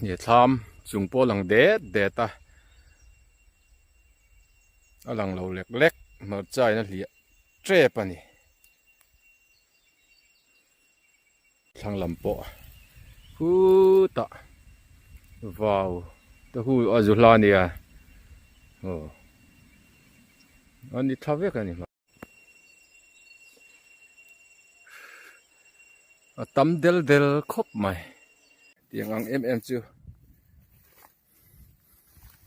He thlam chung pawh a lang det det a, a lang lo lek lek hmarcha in a hliah tep a ni. Thlang lam pawh khutah vau te hu a zu hla ania aw a ni tha vek a ni. A tam del del khawp mai tiang ang em em chu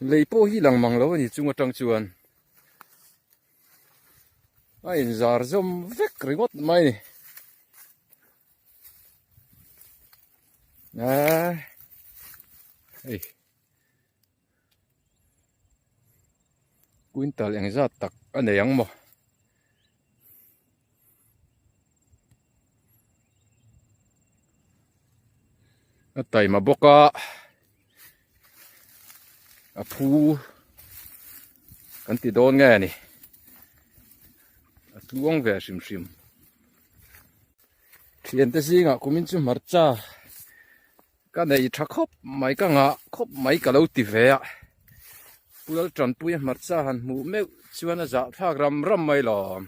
lei pawh hi lang mang lo a ni chung atang chuan a inzar zawm vek ringawt mai a ni aaa hei. Quintal engzat tak a nei ang maw? A taima bawk a, a phu kan ti dawn nge ni, a tluang ve hrim hrim. Thiante zingah kumin chu hmarcha. Ka nei tha khawp mai ka ngah khawp mai ka lo ti ve a, Pu Laltanpuia hmarcha han hmuh meuh chuan a zahthlak ram ram mai lawm.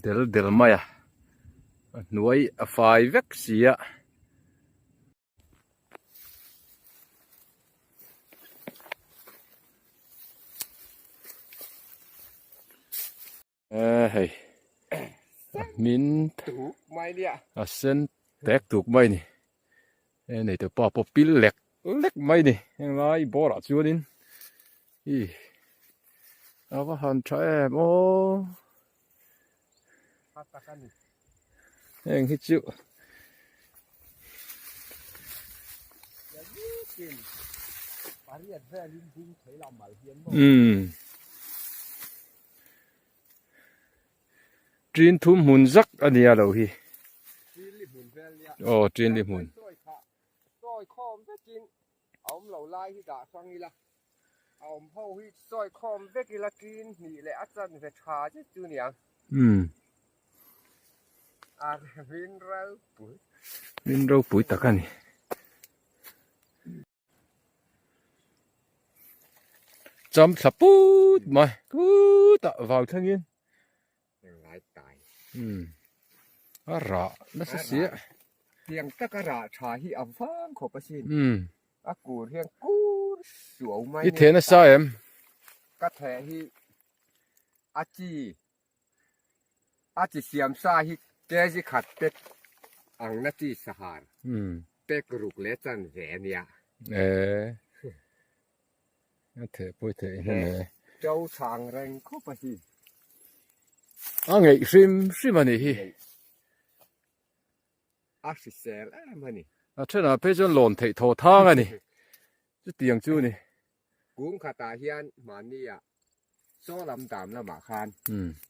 Del del mai a, a hnuai a fai vek si a. Eh hei a hmin a sen tek tuk mai ni e nei te pa pawh pil lek lek mai ni heng lai bawr ah chuanin i a va han tha em aw heng hi chu umm. Ṭin thum hmun zak a nia lo hi. Aw ṭin li hmun. Sawi khawm vekin a awm lo lai hi dah hrang ila, a awm ho hi sawi khawm vek ila ṭin hnih leh a chanve ṭha zet chu niang. Umm. A min ropui. Min ropui tak a ni. Cham thla put mai putah vau thlengin umm a rah nasa si a tiang taka rah tha hi a vang khawp asin umm a kur hian kur suau mai i theh nasa em ka theh hi a chi a chi siam sa hi kg khat pek ang na chi sahar pek ruk leh chan ve a nia. E a theh pawh i theh hnem e. To chhang reng khawp a hi. A ngeih hrim hrim a nih hi. A hrisel em a ni. A thenah phei chuan lawn theih thaw thang a ni. Chutiang chu a ni. Kung khatah hian mahnia chaw lam dam lamah khan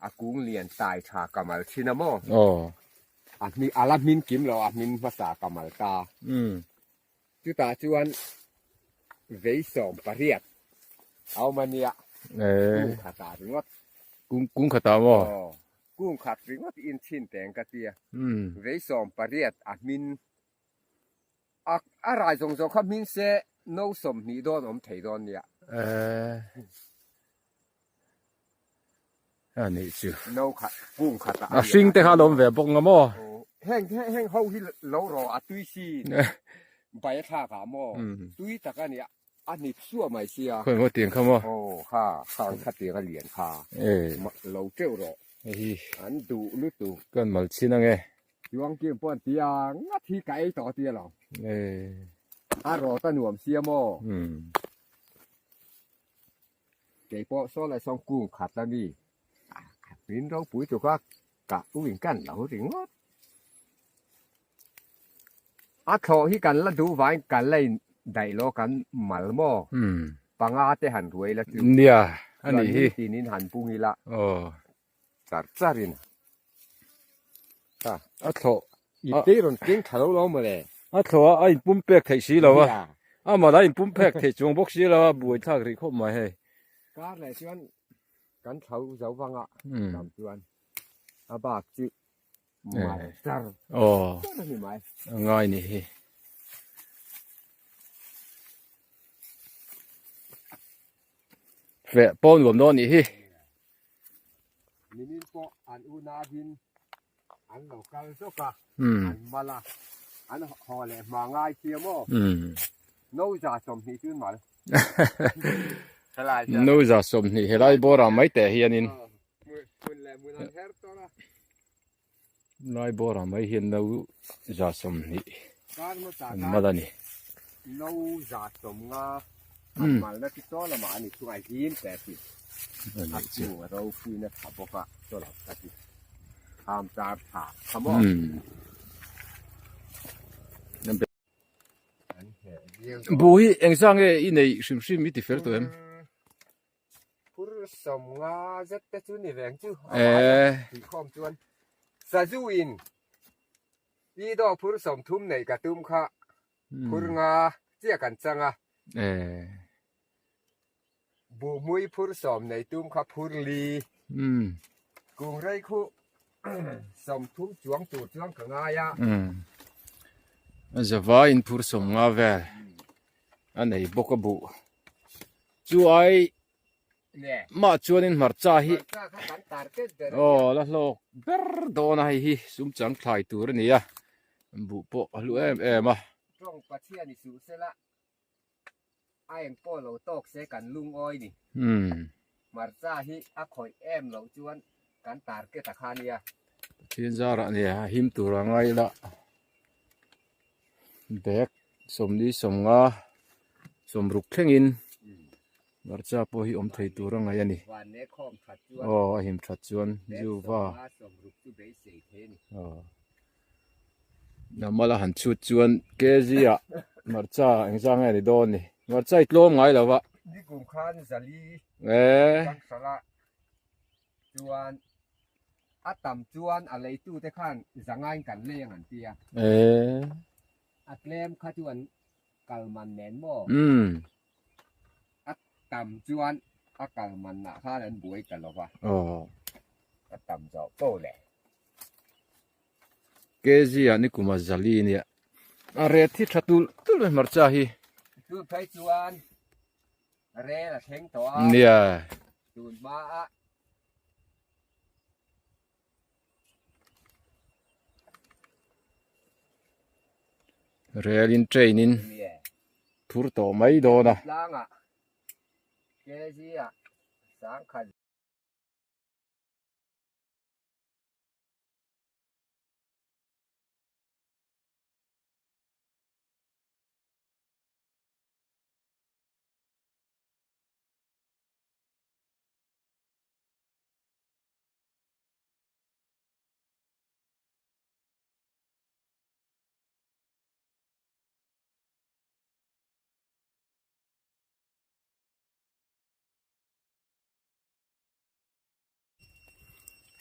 a kung lian tai tha ka mal thin a maw? A hming a la hmin kim lo a hmin hmasa ka mal ta. Chutah chuan vei 18 a awm a nia kung khatah ringawt. Kung khatah maw? Kung khat ringawt in chhin teng ka tia. Vei 18 a hmin A a rai zawng zawng kha hming se no 20 dawn awm thei dawn nia. Eh. A nih chu. No khat kung khat a. A hring te kha lo awm ve bawk nga maw? Heng heng ho hi lo rawh a tui si bai a thlak ah maw? Tui tak a nia a hnip suah mai sia. Khawi maw tiang kha maw? Aw kha khang kha tiang a lian kha. Lo teuh rawh. Hei hi. An duh lutuk. Kan mal chin ange. Chuang kim pawh an ti a, ngat hi ka ei tawh tia lo. Eh. A rawt a nuam sia maw? Um. Kei pawh saw leh sawng kung khat a mi. Min ropui tuk a, ka u in kan lo ringawt. A thlawh hi kan la duh vangin kan la in daih lo kan mal maw? Um. Panga te han ruai la chu. Nia, a nih hi. Chuan nitin in han pung ila. Aw. Char char in a a thlawh i te rawn keng tha lo lo maw le a thlawh a a in pum pek theih si lo a amah la in pum pek theih chuang bawk si lo a buai thlak rih khawp mai hei kar leh chuan kan thlo zo vang a tam chuan a bak chu mal char aw char a ni mai a ngai ni hi. Feh pawh nuam dawn nih hi. Nimin pawh an unavin an lo kal zawk a, an mal a, an haw leh hma ngai thiam aw. No 120 chu mal. No 120 helai bawrah mai teh hianin. Hmun leh hmun an her tawrh a. Lai bawrah mai hian no 120 an mal a ni. No 150 an malna chu chaw lamah a ni thung a, him teh a ti. A chung a ropuina tha bawk a, chaw lam ka ti. Kham char tha kha maw? Bu hi engzah nge i neih hrim hrim i ti fel tawh em? Phur 50 zet te chu ni veng chu a vai tih khawm chuan Sazu in i dawh phur 30 neih ka tum kha phur 5 chiah kan chang a Buhmui phur 10 nei tum kha phur 4 Kung rei khu 30 chuang tur chuang ka ngai a. A zavai in phur 50 vel a nei bawk a buh. Chu ai mah chuanin hmarcha hi aw la hlawk ber dawn a hei hi sum chang thlai tur a ni a buh pawh a hlu em em a. Tawng Pathian i suh sela a eng pawh lo tawk se kan lungawi ni. Hmarcha hi a khawih em loh chuan kan target a kha nia. Pathian zarah nia a him tur a ngai ila bag 40 50 thlengin hmarcha pawh hi awm thei tur a ngaih a ni. Aw a him that chuan zu va aw namala han chhut chuan kg ah hmarcha engzah nge ni dawn ni hmarcha i tlawm ngai lo va. Nikum khan zali chuan a tam chuan a leitu te khan zangain kan lei ang an ti a. A tlem kha chu an kal man nen maw? A tam chuan a kal man ah khan an buai ta lo va. A tam zawh poh le. Kg ah nikuma zali nia. A ret hi tha tul tul mai hmarcha hi. Chu phei chuan rel a thleng tawh a. Nia. Tun hma a. Rel in train in phur tawh mai dawn a. Tlangah kg ah 10,000.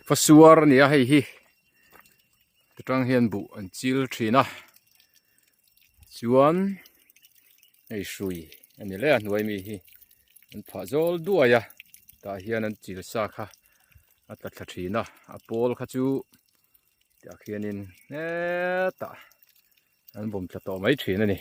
Fasuar a ni a hei hi tang hian buh an chil thin a chuan hei hrui a ni leh a hnuai mi hi an phah zawl duai a tah hian an chil sa kha a tla thla thin a a pawl kha chu tah khianin hetah an vawm thla tawh mai thin a ni.